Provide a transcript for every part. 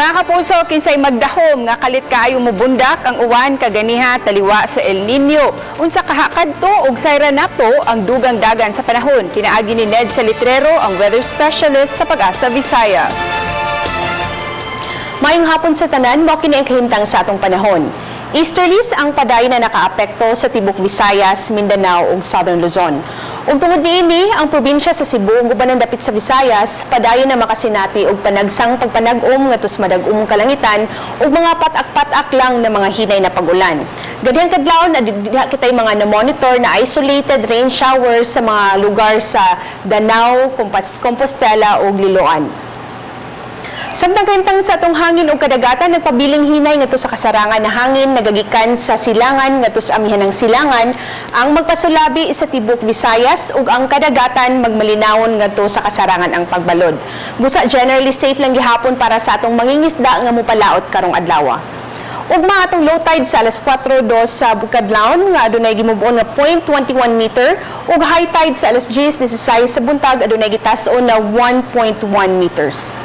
Mga kapuso, kinsay magdahom nga kalit kaayo mubundak ang uwan kaganiha taliwa sa El Nino? Unsa kaha kadto ug sayra nato ang dugang dagan sa panahon? Pinaagi ni Ned Salitrero, ang weather specialist sa Pag-asa Visayas. Maayong hapon sa tanan, mao kini ang kahimtang sa atong panahon. Easterlies ang padayon na nakaapekto sa tibok Visayas, Mindanao ug Southern Luzon. Ug tungod niini, ang probinsya sa Cebu ug uban dapit sa Visayas padayon na makasinati og panagsang pagpanag-om ngadto sa madag-umong kalangitan ug mga patak-patak lang na mga hinay na pag-ulan. Ganihang kadlawon diha kitay mga na-monitor na isolated rain showers sa mga lugar sa Danao, Compostela ug Liloan. Samtang kahimtang sa atong hangin ug kadagatan, nagpabiling hinay ngadto sa kasarangan na hangin nagagikan sa silangan ngadto sa amihanang silangan ang magpasulabi sa tibok Visayas, ug ang kadagatan magmalinawon ngadto sa kasarangan ang pagbalod. Busa generally safe lang gihapon para sa atong mangingisda nga mopalaot karong adlaw. Ugma atong low tide sa alas 4:02 sa kadlawon nga adunay gimubuon nga 0.21 meter, ug high tide sa alas 10:16 sa buntag adunay gitas-on na 1.1 meters.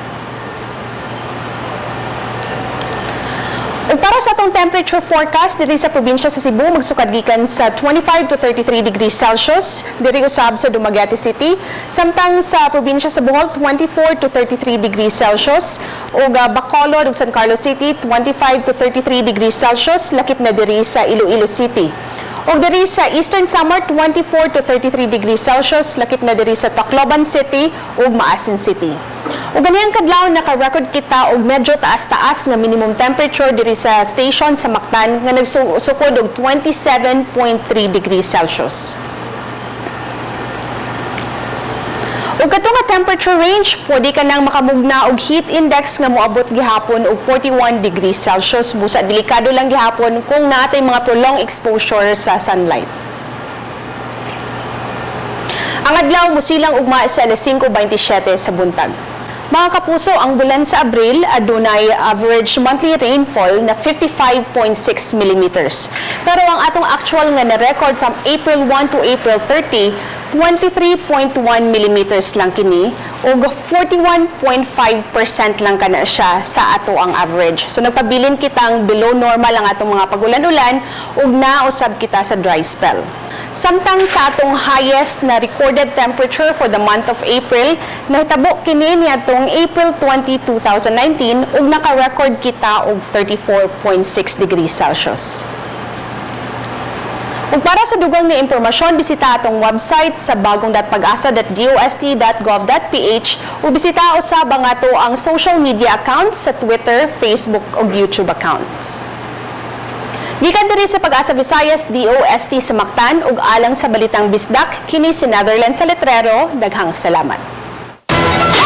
Ug para sa atong temperature forecast diri sa probinsya sa Cebu, magsukad gikan sa 25 to 33 degrees Celsius diri usab sa Dumaguete City, samtang sa probinsya sa Bohol 24 to 33 degrees Celsius, ug Bacolod ug San Carlos City 25 to 33 degrees Celsius, lakip na diri sa Iloilo City. Ug diri sa Eastern Samar 24 to 33 degrees Celsius, lakip na diri sa Tacloban City ug Maasin City. Ug ganihang kadlaw naka-record kita og medyo taas-taas nga minimum temperature diri sa station sa Mactan nga nagsukod og 27.3 degrees Celsius. Ug kato nga temperature range, pwede ka nang makamugna og heat index nga moabot gihapon og 41 degrees Celsius. Busa delikado lang gihapon kung naa tay mga prolonged exposure sa sunlight. Ang adlaw musilang ugma sa alas 5:27 sa buntag. Mga kapuso, ang bulan sa Abril adunay average monthly rainfall na 55.6 millimeters. Pero ang atong actual nga na-record from April 1 to April 30, 23.1 millimeters lang kini ug 41.5% lang kana siya sa ato ang average. So nagpabilin kitang below normal ang atong mga pagulan-ulan ug nausab kita sa dry spell. Samtang sa atong highest na recorded temperature for the month of April, nahitabo kini niadtong April 20, 2019 ug naka-record kita og 34.6 degrees Celsius. Ug para sa dugang nga impormasyon, bisita atong website sa bagong.pagasa.dost.gov.ph ug bisita usab ang ato ang social media accounts sa Twitter, Facebook ug YouTube accounts. Gikan diri sa Pag-asa Visayas, DOST sa Mactan ug alang sa Balitang Bisdak, kini si Netherlands Salitrero. Daghang salamat.